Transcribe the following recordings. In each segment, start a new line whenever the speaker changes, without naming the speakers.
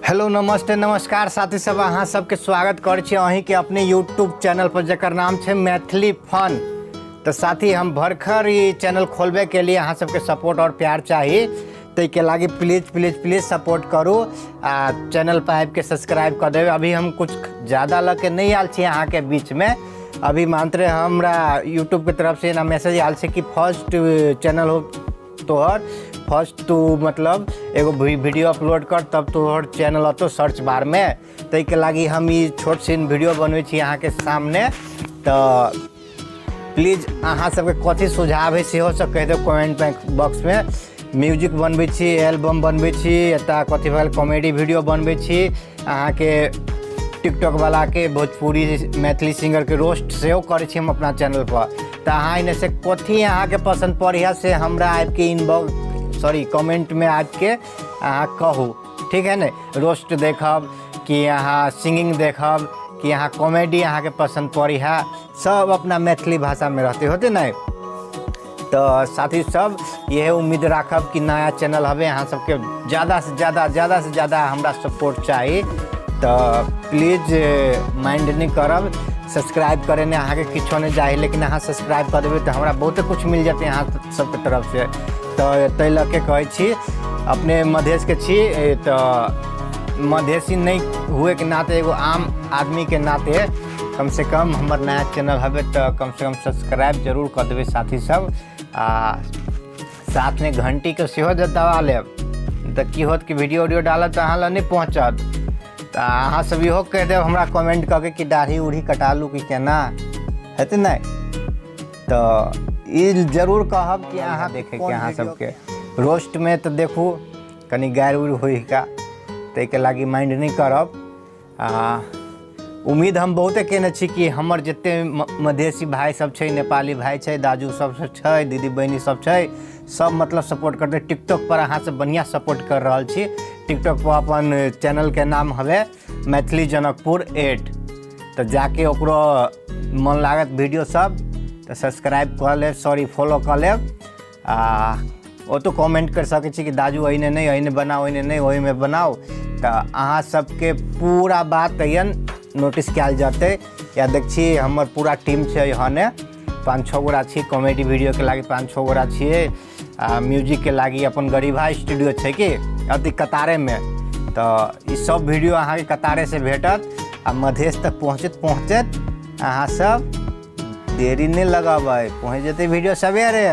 Hello नमस्ते नमस्कार साथी सब, अहाँ सबके स्वागत करै छी अहीँके अपने यूट्यूब चैनल पर जकर नाम छै मैथिली फन। तऽ साथी हम भरखर ई चैनल खोलबैके लिए अहाँ सबके सपोर्ट और प्यार चाही, ताहिके लागि प्लीज प्लीज प्लीज सपोर्ट करू आ चैनल पर आबिके सब्सक्राइब कऽ देबै। अभी हम कुछ ज़्यादा लऽ के नहि आयल छी अहाँके बीचमे, अभी मात्र हमरा यूट्यूबके तरफसँ एना मैसेज आयल छै कि फर्स्ट चैनल हो तोहर, फर्स्ट तू मतलब एगो वीडियो अपलोड कर तब तोहर चैनल अतो सर्च बारमे। ताहिके लागि हम ई छोट सिन वीडियो बनबै छी अहाँके सामने। तऽ प्लीज अहाँ सबके कथी सुझाव है सेहो सब कहि देब कमेंट बॉक्समे। म्यूजिक बनबै छी, एल्बम बनबै छी, एतऽ कथी भऽ गेल कॉमेडी वीडियो बनबै छी, अहाँके टिकटॉक वालाके भोजपुरी मैथिली सिंगरके रोस्ट सेहो करै छी हम अपना चैनलपर। तऽ अहाँ एन्ने से कथी अहाँके पसन्द पड़ैए से हमरा आबिके इनबॉक्स सॉरी कमेंटमे आबिके अहाँ कहू, ठीक है ने। रोस्ट देखब कि अहाँ सिंगिंग देखब कि अहाँ कॉमेडी अहाँके पसन्द पड़ै है, सब अपना मैथिली भाषामे रहते होते ने। तऽ साथी सब इहे उम्मीद राखब कि नया चैनल हवे, अहाँ सबके ज़्यादा से ज़्यादा ज़्यादा से ज़्यादा हमरा सपोर्ट चाही। तऽ प्लीज माइंड नहीं करब, सब्सक्राइब करे ने अहाँके किछो नहीं चाही, लेकिन अहाँ सब्सक्राइब कर देबै तऽ हमरा बहुते कुछ मिल जेतै अहाँ सबके तरफ से। तऽ ताहि लऽ के कहै छी अपने मधेशके छी तऽ मधेशी नहीं हुए के नाते एगो आम आदमी के नाते कम से कम हमर नया चैनल हवे तऽ कम से कम सब्सक्राइब जरूर कऽ देबै साथी सब, आ साथमे घंटीके सेहो दबा लेब। तऽ की होत कि वीडियो उडियो डालब तऽ अहाँ लग नहि पहुँचत। तऽ अहाँ सब इहो कहि देब हमरा कमेंट कऽ के कि दाढ़ी उढ़ी कटा लू कि केना हेतै नहि, तऽ ई जरूर कहब कि अहाँ देखैके अहाँ सबके रोस्टमे तऽ देखू कनि गारि उरि होइ का, ताहिके लागि माइंड नहि करब। आ उम्मीद हम बहुते केने छी कि हमर जते मधेशी भाई सब छै, नेपाली भाई छै, दाजू सब छै, दीदी बहिनी सब छै, सब मतलब सपोर्ट करते। टिकटॉक पर अहाँ सब बढ़िया सपोर्ट कर रहल छी। टिकटॉक पर अपन चैनल के नाम हवे मैथिली जनकपुर 8, तऽ जाके ओकरो मन लागत वीडियो सब तऽ सब्सक्राइब कऽ लेब, सॉरी फॉलो कऽ लेब। आ ओतऽ कमेंट कर सकै छी कि दाजू एहिने नहि एहिने बनाउ, एहिने नहि ओहिमे बनाउ। तऽ अहाँ सबके पूरा बात एहन नोटिस कयल जेतै। या देख छी हमर पूरा टीम छै हने, 5-6 गोरा छी कॉमेडी वीडियोके लागि, 5-6 गोरा छियै। आ म्यूजिकके लागि अपन गरीबा स्टूडियो छै कि अति कतारेमे, तऽ ई सब वीडियो अहाँके कतारेसँ भेटत। आ मधेश तक पहुँचैत पहुँचैत अहाँ सब देरी नहि लगबै, पहुँच जेतै वीडियो सवेरे,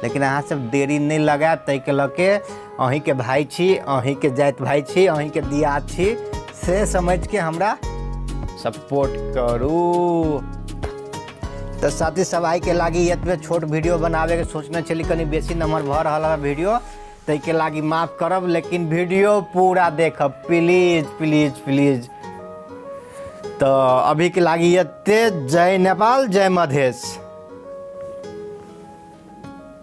लेकिन अहाँ सब देरी नहि लगायब। ताहिके लऽ के अहीँके भाय छी, अहीँके जाति भाय छी, अहीँके दियाद छी, से समझिके हमरा सपोर्ट करू। तऽ साथी सब आइके लागि एतबे छोट वीडियो बनाबैके सोचने छली, कनि बेसी नम्बर भऽ रहल है वीडियो, ताहिके लागि माफ करब, लेकिन वीडियो पूरा देखब प्लीज प्लीज प्लीज। तऽ अभीके लागि एते, जय नेपाल जय मधेश।